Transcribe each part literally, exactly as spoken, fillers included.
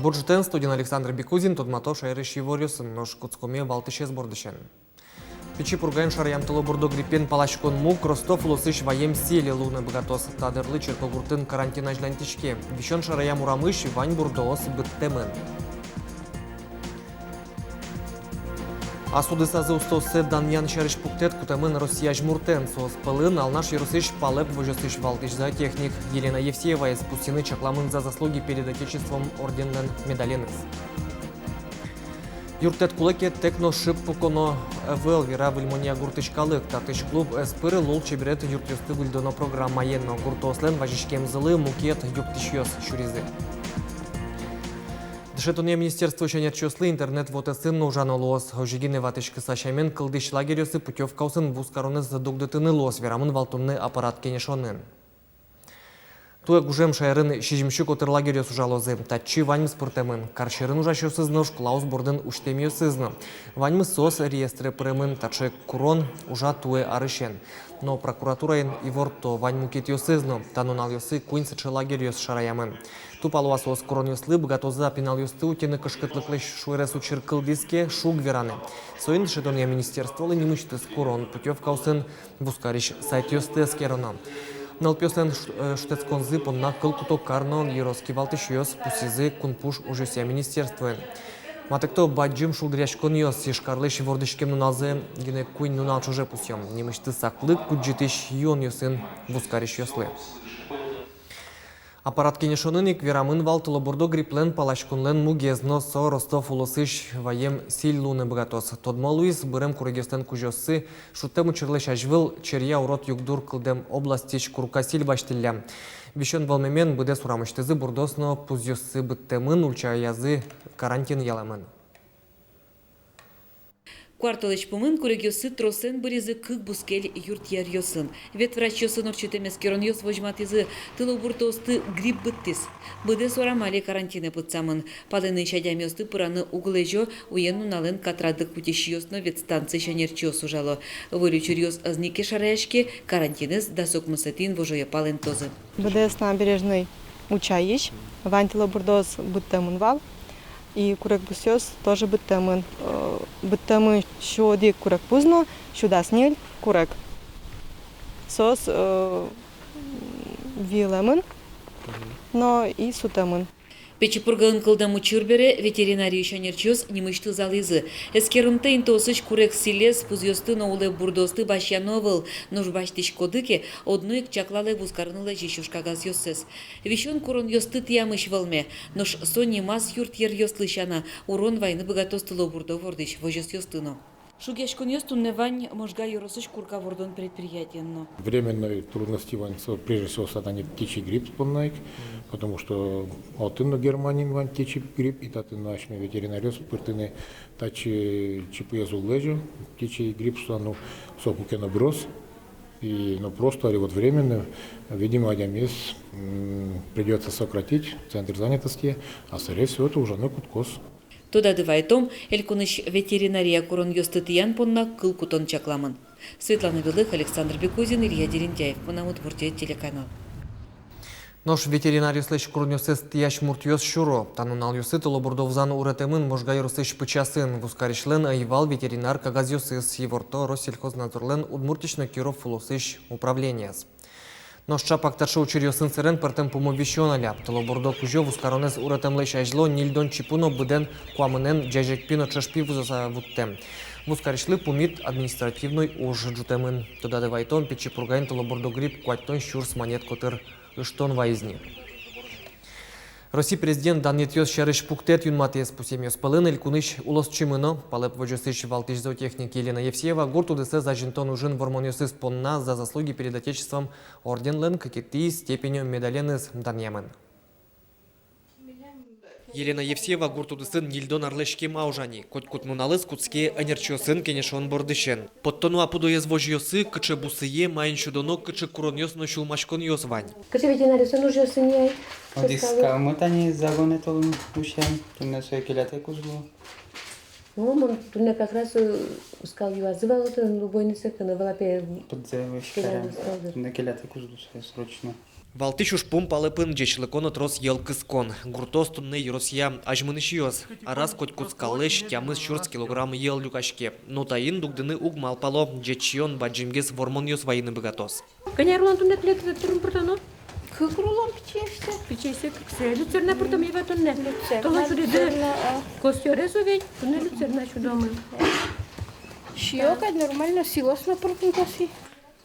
Бур ӝытэн! Студиын Александр Бекузин. Тодмато шаерысь иворъёсын, нош кутскомы валтӥсез бордысен. Пичи Пургаын шараям тылобурдо гриппен паласькон муг. Ростов улосысь ваем сӥль луыны быгатоз. Та дырлы черкогуртын карантин азьланьтӥське. Висён шараям урамысь вань бурдоос быдтэмын. Ас удысазы устоосты данъян сярысь пуктэт кутэмын Россия азьмуртэн. Соос пӧлын Алнаш ёросысь Палэп возёсысь валтӥсь зоотехник Елена Евсееваез пусйыны чакламын «За заслуги перед Отечеством» орденлэн медаленыз. Юрттэт кулэ ке, тэк но шып пуконо ӧвӧл, вера Выль Монья гуртысь калык. Татысь клуб ӧз пыры лулчеберет юртъёсты выльдоно программае, но гуртоослэн вазиськемзылы мукет юрттӥсьёс сюризы. Дышетонъя министерствоысь ӧнерчиослы интернет вотэсын но ужано луоз. Озьы гинэ ватӥськыса сямен кылдӥсь лагерьёсы путёвкаосын вузкаронэз дугдытыны луоз, верамын вал туннэ аппарат кенешонын. Туэ гужем шаерын сизьымсю котыр лагерьёс ужалозы. Татчы ваньмыз пыртэмын: кар сьӧрын ужасьёсыз но, школаос бордын усьтэмъёсыз но. Ваньмыз соос реестре пыремын. Таӵе курон ужа туэ арысен. Но прокуратураын иворто: вань мукетъёсыз но. Та нуналъёсы куинь сыӵе лагерьёс шараямын. Тупало-а соос куронъёслы, быгатозы-а пиналъёсты утьыны кышкытлыклэсь шуэрес учыр кылдӥз ке, шуг вераны. Соин дышетонъя министерстволы нимысьтыз курон путёвкаосын вузкарись сайтъёсты эскероно. Нылпиослэн ш-, э, шутэтсконзы понна кыл куто кар но ёрос кивалтӥсьёс, пусйизы кунпуш ужъёсъя министерствоын. Матэкто бадӟым шулдыръяськонъёс. Ижкарлэсь вордӥськем нуналзэ гинэ куинь нунал ӵоже пусъём. Нимысьтыз саклык кудӟытӥсь юонъёсын вузкарисьёслы. Аппарат кенешонын ик верамын вал тылобурдо грипплэн паласьконлэн мугез но. Со Ростов улосысь ваем сӥль луыны быгатоз. Тодмо луиз, бырем курегъёслэн кузёоссы шуттэм учырлэсь азьвыл черъя урод югдур кылдэм областьысь курка сӥль басьтӥллям. Висён вӧлмемен быдэс урамысьтызы бурдоос но пузъёссы быдтэмын, ульчаязы карантин ялэмын. Куартолэзь пумын курегъёссы тросэн быризы кык бускель юртъеръёсын. Ветврачъёсын ортчытэм эскеронъёс возьматӥзы: тылобурдоосты грипп быдтӥз. Быдэс урам али карантинэ пытсамын. Палэнысь адямиосты пыраны уг лэзё уен-нуналэн катрадлык утисьёс но ветстанциысь ӧнерчиос ужало. Выль учыръёс ӧз ни ке шараяське, карантинэз дас укмысэтӥ инвожое палэнтозы. Быдэс Набережной ульчаысь вань тылобурдоос быдтэмын вал, и курегпузъёс тоже быдтэмын. Э, быдтэмын сю одӥг курегпуз но сю дас ньыль курег. Соос, э, виылэмын но и сутэмын. Пичи Пургаын кылдэм учыр бере ветеринариысь ӧнерчиос нимысьтыз алӥзы: эскеронтэм интыосысь курег сӥлез, пузъёсты но улэп бурдоосты басьяно ӧвӧл, нош басьтӥськоды ке, одно ик чаклалэ вузкарыны лэзись ужкагазъёссэс. Висён куронъёсты тӥямысь вӧлме, нош со нимаз юртъеръёслы сяна, урон вайыны быгатоз тылобурдо вордӥсь возёсъёсты но. Шугъяськонъёс туннэ вань Можга ёросысь курка вордон предприятиен но. Временной трудности вань, со, прежде всего, со тани птичий грипп понна ик, потому что отын но, Германиын, вань птичий грипп, и татын но асьме ветеринаръёс пыртыны татчы чипыез уг лэзё, птичий грипп шуса, ну, со куке но быроз. И, ну, просто али вот временно, видимо, адямиез, м, придётся сократить, центр занятости, а, скорее всего, это уже, ну, кутскоз. Тодады вайытом, элькунысь ветеринария куронъёсты тӥян понна кыл кутон чакламын. Светлана Белых, Александр Бекузин, Илья Дерендяев, «Мынам Удмуртие» телеканал. Нош ветеринаръёслэсь куронъёссэс тӥясь муртъёс сюро. Та нуналъёсы тылобурдо вузан уретэмын Можга ёросысь Пычасын. Вузкарисьлэн ӧй вал ветеринар кагазъёсыз, иворто Россельхознадзорлэн Удмуртиысь но Киров улосысь управлениез. Нош чапак таӵе учыръёсын сэрен пӧртэм пумо висён ӧля. Тылобурдо кузё вузкаронэз уретэмлэсь азьло ньыльдон чипы но быдэн куамынэн ӟазегпи но ӵӧжпи вузаса вуттэм. Вузкарисьлы пумит административной уж ӝутэмын. Тодады вайытом, Пичи Пургаын тылобурдо грипп куатьтон сюрс манет котыр ыштон вайиз ни. Росси президент данъетъёс сярысь пуктэт юнматӥз. Пусъемъёс пӧлын элькунысь улосчимы но. Палэп возёсысь валтӥсь зоотехник Елена Евсеева гурт удысэз азинтон ужын вормонъёсыз понна «За заслуги перед Отечеством» орденлэн кыкетӥ степенё медаленыз данъямын. Елена Евсеева гурт удысын ньыльдон арлэсь кема ужа ни. Котькуд нуналэз кутске ӧнерчиосын кенешон бордысен. Поттоно-а пудоез возьёсы, кыӵе бусые, маин сюдоно, кыӵе куронъёс но сюлмаськонъёс вань. Кыӵе ветеринаръёсын ужъёсыз ни ай? Одӥг скалмы тани загонэ толын усем, туннэ сое келятэк уз лу. Ну, мон туннэ как раз, э, скал юазы вал отын, убойный секын, вал, пе. Пыдзэ вешкарен. Туннэ келятэк уз лу сое срочно. Валтӥсь ужпум — палэпын, ӟечлыко но трос йӧл кыскон. Гуртоос туннэ ёросъя азьмынӥсьёс. Араз котькуд скаллэсь тямыс сюрс килограмм йӧл люкаське. Но таин дугдыны уг малпало, ӟеч сиён бадӟымгес вормонъёс вайыны быгатоз. Кӧня рулон туннэ тӥледлы тырмы пыртоно? Кык рулон пичиесьсэ. Пичиесьсэ кыксэ. Люцерна пыртом-а туннэ? Люцерна. Толон сюдӥды, люцерна, а. Костёрез ведь, туннэ люцерна сюдомы. Сиё кадь нормально, силос но пыртыны косӥ.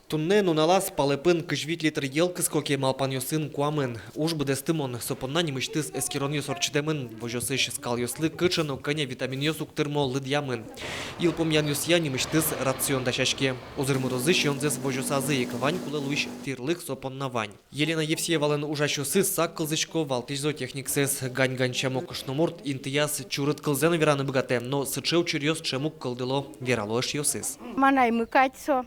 Туннэ нуналаз палэпын кызь вить литр йӧл кыско ке, малпанъёсын куамын. Уж быдэстымон, со понна нимысьтыз эскеронъёс ортчытэмын, возёсысь скалъёслы кыӵе но кӧня витаминъёс уг тырмо, лыдъямын. Йылпумъянъёсъя нимысьтыз рацион дасяське. Узырмытозы сиёнзэс возёсазы ик, вань кулэ луись тирлык со понна вань. Елена Евсеевалэн ужасьёсыз сак кылзӥсько валтӥсь зоотехниксэс. Гань-гань сямо кышномурт интыяз чурыт кылзэ но вераны быгатэ, но сыӵе учыръёс ӵем уг кылдыло, верало эшъёсыз. Мынам аймы кадь со.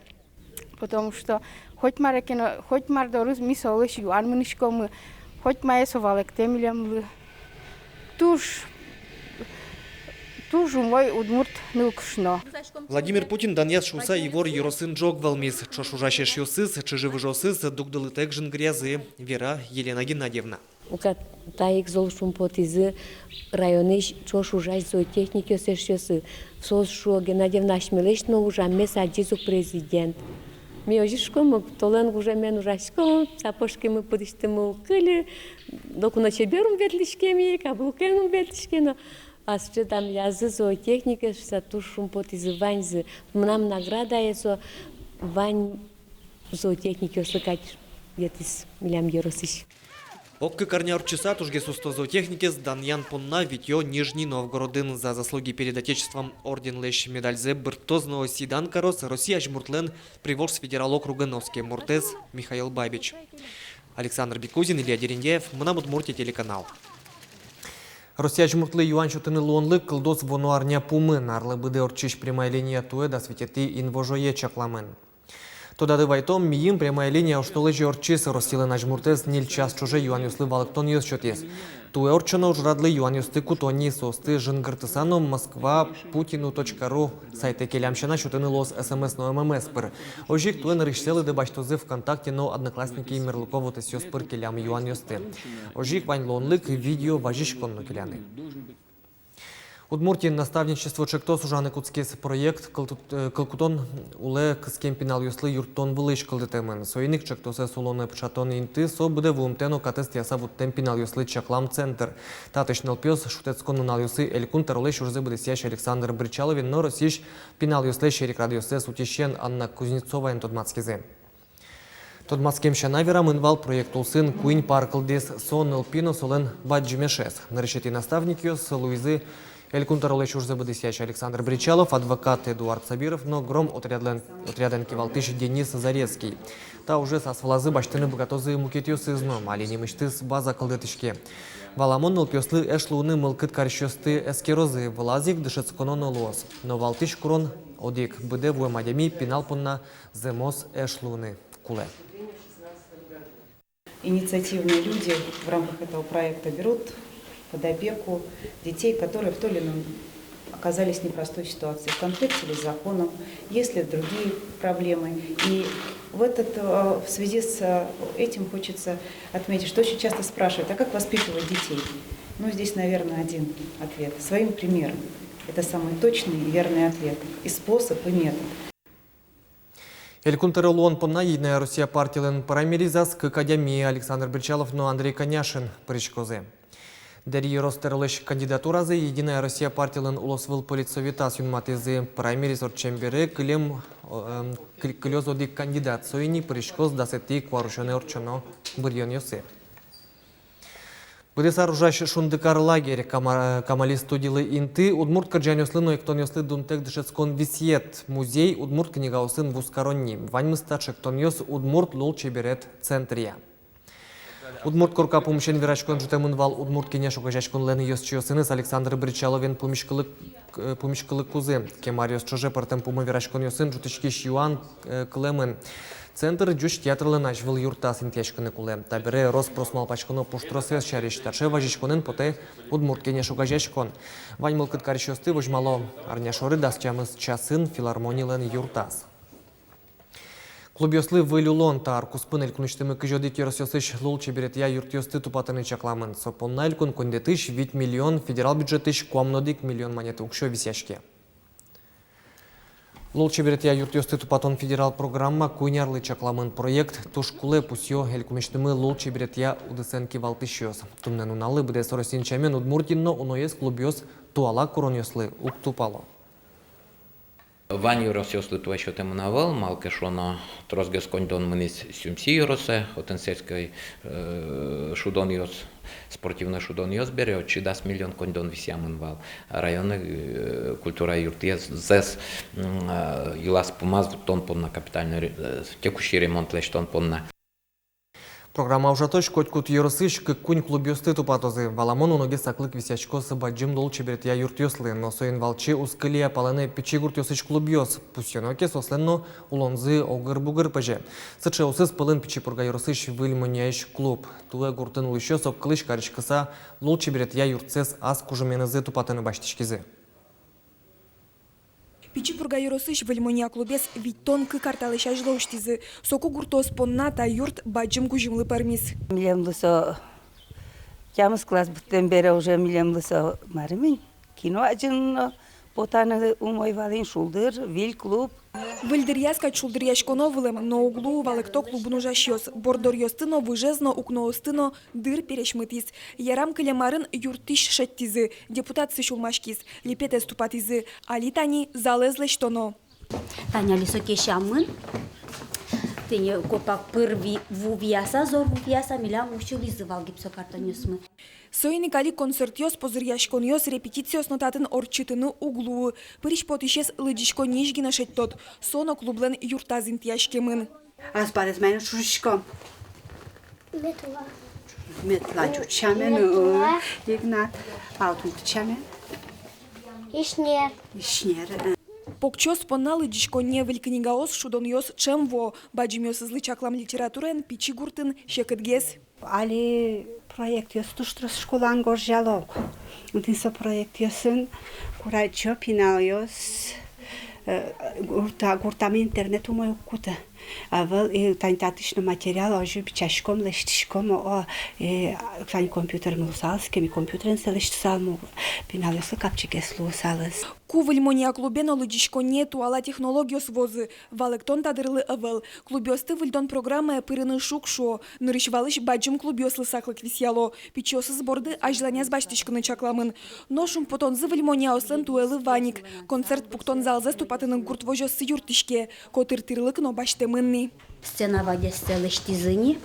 Потому что хоть мар ке но, хоть мар доры ми солэсь юан мынӥськомы, хоть мае со валэктэ милемлы. Туж, туж умой удмурт нылкышно. Владимир Путин данъяз шуыса ивор ёросын ӝог вӧлмиз. Ӵош ужась эшъёсыз, чыжы-выжыосыз дугдылытэк жингыръязы, вера Елена Геннадьевна. Уката ик зол шумпотӥзы районысь ӵош ужась зоотехникъёс эшъёсы. Соос шуо: Геннадьевна, асьмелэсь но ужаммес адӟиз ук президент. Ми озьы шуиськом ук, толон ужамен ужаськом, сапожкимы пыдысьтымы уг кыльы, ноку но чебер ум ветлӥське ми, каблукен ум ветлӥське но. А сыӵе данъязы зоотехникъёс шуыса, туж шумпотӥзы ваньзы. Мынам наградае со вань зоотехникъёслы кадь йӧтӥз милям ёросысь. Ог кык арня ортчыса тужгес усто зоотехникез данъян понна витё Нижний Новгородын. «За заслуги перед Отечеством» орденлэсь медальзэ бырттоз но сӥ-дан кароз Россия азьмуртлэн Приволжск федерал округын оскем муртэз Михаил Бабич. Александр Бекузин, Илья Дерендяев, «Мынам Удмуртие» телеканал. Россия азьмуртлы юан сётыны луонлык кылдоз вуоно арня пумын. Арлы быдэ ортчись прямая линия туэ дас витетӥ инвожое чакламын. Тодады вайтом, миым прямая линия оштолэзе ортчиз. Россилэн азьмуртэз ньыль час ӵоже юанъёслы валэктонъёс сётӥз. Туэ ортчоно ужрадлы юанъёсты куто ни, соосты жингыртыса но Москва Путину точка ру сайтэ келям сяна сётыны луоз СМС но ММС пыр. Озьы ик туэ нырысьсэ лыдэ басьтозы ВКонтакте но Одноклассники мерлыко вотэсъёс пыр келям юанъёсты. Озьы ик вань луонлык видео вазиськон но келяны. Удмуртиын «Наставничество» ӵектос ужаны кутскиз. Проект кылтут-, э, кылкутон улэ кыскем пиналъёслы юрттон вылысь кылдытэмын. Соин ик ӵектосэз улонэ пыӵатон инты — со быдэ вуымтэ но катэз тӥяса вуттэм пиналъёслы чаклам центр. Татысь нылпиос шутэтскон нуналъёсы Элькун тӧролэсь ужзэ быдэсъясь Александр Бречаловен но Россиысь пиналъёслэсь эрикрадъёссэс утисен Анна Кузнецоваен тодматскизы. Тодматскем сяна, верамын вал, проект улсын куинь пар кылдӥз. Со нылпи но солэн бадӟым эшез. Нырысетӥ наставникъёс луизы Элькун тӧролэсь ужзэ быдэсъясь Александр Бречалов, адвокат Эдуард Сабиров но «Гром» отрядлэн, отрядэн кивалтӥсь Денис Зарецкий. Та ужез ас вылазы басьтыны быгатозы мукетъёсыз но, али нимысьтыз база кылдытӥське. Валамон, нылпиослы эш луыны мылкыд карисьёсты эскерозы, вылаз ик дышетсконо но луоз. Но валтӥсь курон одӥг: быдэ вуэм адями пинал понна зэмос эш луыны кулэ. Инициативные люди в рамках этого проекта берут под опеку детей, которые в той или ином оказались в непростой ситуации, в конфликте ли с законом, есть ли другие проблемы. И в этот, э, в связи с, э, этим хочется отметить, что очень часто спрашивают: «А как воспитывать детей?» Ну, здесь, наверное, один ответ. Своим примером. Это самый точный и верный ответ. И способ, и метод. Элькун тӧро луон понна «Единая Россия» партилэн праймеризаз кык адями, Александр Бречалов но Андрей Коняшин, пыриськозы. Дэри ёрос тӧролэсь кандидатуразэ «Единая Россия» партилэн улосвыл политсоветаз юнматӥзы. Праймериз ортчем бере кылем, о, эм, кыль-, кылёз одӥг кандидат, со ини пыриськоз дасэтӥ куарусёнэ ортчоно быръёнъёсы. Быдэс ар ужась «Шундыкар» лагерь Кама-, «Камали» студилы инты, удмурт кырӟанъёслы но эктонъёслы дунтэк дышетскон висъет, музей, удмурт книгаосын вузкарон ни. Ваньмыз та ӵектонъёс «Удмурт лулчеберет» центръя. Удмурт корка пумысен вераськон ӝутэмын вал «Удмурт кенеш» огазеяськонлэн ёзчиосыныз Александр Бречаловен пумиськылык-, э, пумиськылыкузы. Кема аръёс ӵоже пӧртэм пумо вераськонъёсын ӝутӥськись юан, э, кылэмын. Центр ӟуч театрлэн азьвыл юртаз интыяськыны кулэ. Табере рос-прос малпаськоно пуштросэз сярысь. Таӵе вазиськонэн потэ «Удмурт кенеш» огазеяськон. Вань мылкыд карисьёсты возьмало арня шоры дас тямыс часын филармонилэн юртаз. Клубъёслы выль улон. Та ар куспын элькунысьтымы кызь одӥг ёросъёсысь лулчеберетъя юртъёсты тупатыны чакламын. Со понна элькун коньдэтысь вить миллион, федерал бюджетысь куамын одӥг миллион манет уксё висъяське. Лулчеберетъя юртъёсты тупатон федерал программа куинь арлы чакламын. Проект туж кулэ, пусъё элькунысьтымы лулчеберетъя удысэн кивалтӥсьёс. Туннэ нуналлы быдэс Россиын сямен Удмуртиын но уноез клубъёс туала куронъёслы уг тупало. Вань ёросъёслы туэ сётэмын ӧвӧл, малы ке шуоно, тросгес коньдон мынӥз Сюмси ёросэ, отын сельской, э, шудонъёс, спортивной шудонъёс бере, отчы дас миллион коньдон висъямын вал. Районной, э, культура юртъёсэз, м, э, йылаз-пумаз вуттон понна, капитальной ре-, э, текущий ремонт лэсьтон понна. Программа ужатозь котькуд ёросысь кык-куинь клубъёсты тупатозы. Валамон, уногес саклык висъяськоз бадӟым лулчеберетъя юртъёслы, но соин валче уз кыле палэнэ пичи гуртъёсысь клубъёс. Пусйоно ке, соослэн но улонзы огыр-бугыр пӧзе. Сыӵеосыз пӧлын Пичи Пурга ёросысь Выль Моньяысь клуб. Туэ гуртын улӥсьёс огкылысь кариськыса лулчеберетъя юртсэс ас кужыменызы тупатыны басьтӥськизы. Пичи Пурга ёросысь Выль Монья клубез витьтон кык ар талэсь азьло усьтӥзы. Соку гуртоос понна та юрт бадӟым кузьымлы пӧрмиз. Милемлы со тямыс класс быдтэм бере уже милемлы со, марым ини, кино адӟыны но потаны умой вал ини, шулдыр, выль клуб. Выль дыръяз кадь шулдыръяськоно вылэм, но уг луы, валэкто клубын ужасьёс. Борддоръёсты но, выжез но, укноосты но дыр пересьмытӥз. Ярам, кылем арын юрттӥсь шедьтӥзы, депутатсы сюлмаськиз, липетэз тупатӥзы. Али тани залэз лэсьтоно. Тани али со кесямын. Тӥни копак пыр ви-, ву вияса, зор ву вияса, милям усьылӥзы вал гипсокартонъёсмы. Соин ик али концертъёс, позыръяськонъёс, репетициос но татын ортчытыны уг луы. Пырись-потӥсез лыдӟиськонниысь гинэ шедьтод. Со но клублэн юртаз интыяськемын. Ас бадез маин ӵушкиськом? Метла. Метла ӵушкиськом, метла. Игнат, а отын кыӵе сямен? Ишнер. Ишнер, э. Покчиос понна лыдӟиськонние выль книгаос, шудонъёс ӵем вуо. Бадӟымъёсызлы чаклам литератураен пичи гуртын секытгес. Али проектъёс туж трос школаын гожъяло ук. Отын со проектъёсын курадӟо пиналъёс, э, гурта-, гуртамы интернет умой уг куты. Ӧвӧл, и тани татысь но материал, озьы бичаськом, лэсьтӥськом, о, и тани компьютермы луысал ке, ми компьютерен сое лэсьтысалмы, пиналъёслы капчигес луысалыз. Ку Выль Монья клубе но лыдӟиськонние туала технологиос вуозы, валэктон та дырлы ӧвӧл. Клубъёсты выльдон программае пырыны шуг шуо, нырысь валысь бадӟым клубъёслы саклык висъяло. Пичиосыз борды азьланяз басьтӥськыны чакламын. Но шумпотонзы Выль Моньяослэн туэлы вань ик. Концерт пуктон залзэс тупатыны гурт возёссы юрттӥське. Котыр тӥрлык но басьтэмын ни. Сцена вадессэ лэсьтӥзы ни.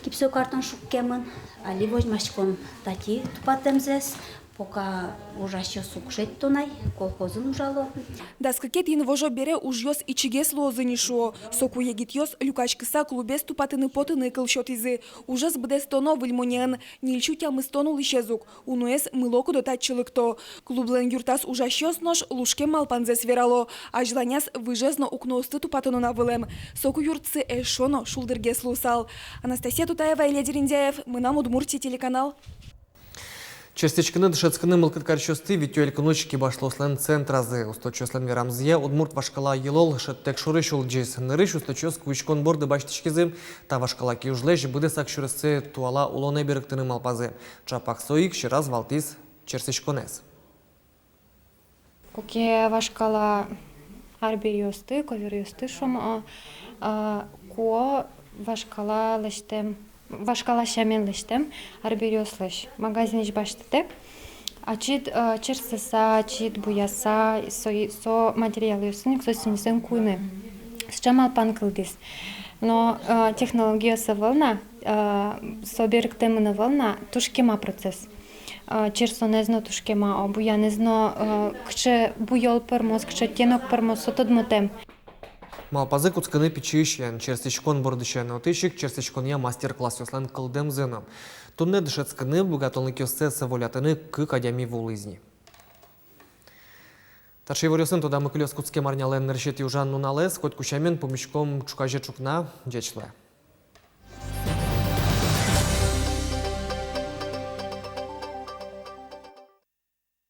Гипсокартон шуккемын. Али возьмаськом тати тупатэмзэс. Пока ужасьёс уг шедьто на ай, колхозын ужало. Дас кыкетӥ инвожо бере ужъёс ичигес луозы ни шуо. Соку егитъёс люкаськыса клубез тупатыны потыны кыл сётӥзы. Ужез быдэстоно Выль Моньяын ньыль сю тямыстон улӥсез ук. Уноез мылокыдо татчы лыкто. Клублэн юртаз ужасьёс нош лушкем малпанзэс верало. Азьланяз выжез но укноосты тупатоно на вылэм. Соку юртсы эшшо но шулдыргес луысал. Анастасия Тутаева, Илья Дерендяев, «Мынам Удмуртие» телеканал. Черсӥськыны, дышетскыны мылкыд карисьёсты витё элькунысь кибашлыослэн центразы. Усточиослэн верамзыя, удмурт вашкала йылол шӧдтэк шорысь улӟиз. Нырысь усточиос куиськон борды басьтӥськизы. Та вашкала киужлэсь быдэсак сюрессэ туала улонэ берыктыны малпазы. Чапак со ик сьӧраз валтӥз черсӥськонэз. Куке вашкала арбериосты, коверъёсты, шуом, а, а, куо вашкала лэсьтэм, вашкала сямен лэсьтэм арбериослэсь, магазинысь басьтытэк. Ачид, а, черсыса, ачид буяса, со, со материалъёсын ик, со сӥньысэн куыны. Сыӵе малпан кылдӥз. Но, а, технологиос ӧвӧл на, а, со берыктэмын ӧвӧл на, туж кема процесс. А, черсонэз но туж кема, а, буянэз но, а, кыӵе буёл пӧрмоз, кыӵе оттенок пӧрмоз, со тодмотэм. Малпазы кутскыны пичиысен, черсӥськон бордысен, отысь ик черсӥськонъя мастер-классъёслэн кылдэмзы но. Туннэ дышетскыны, быгатонлыкъёссэс волятыны кык адями вуылӥз ни. Таӵе иворъёсын тодамы кылёз кутскем арнялэн нырысетӥ ужан нуналэз. Котьку сямен пумиськом ӵуказе ӵукна. Ӟеч луэ.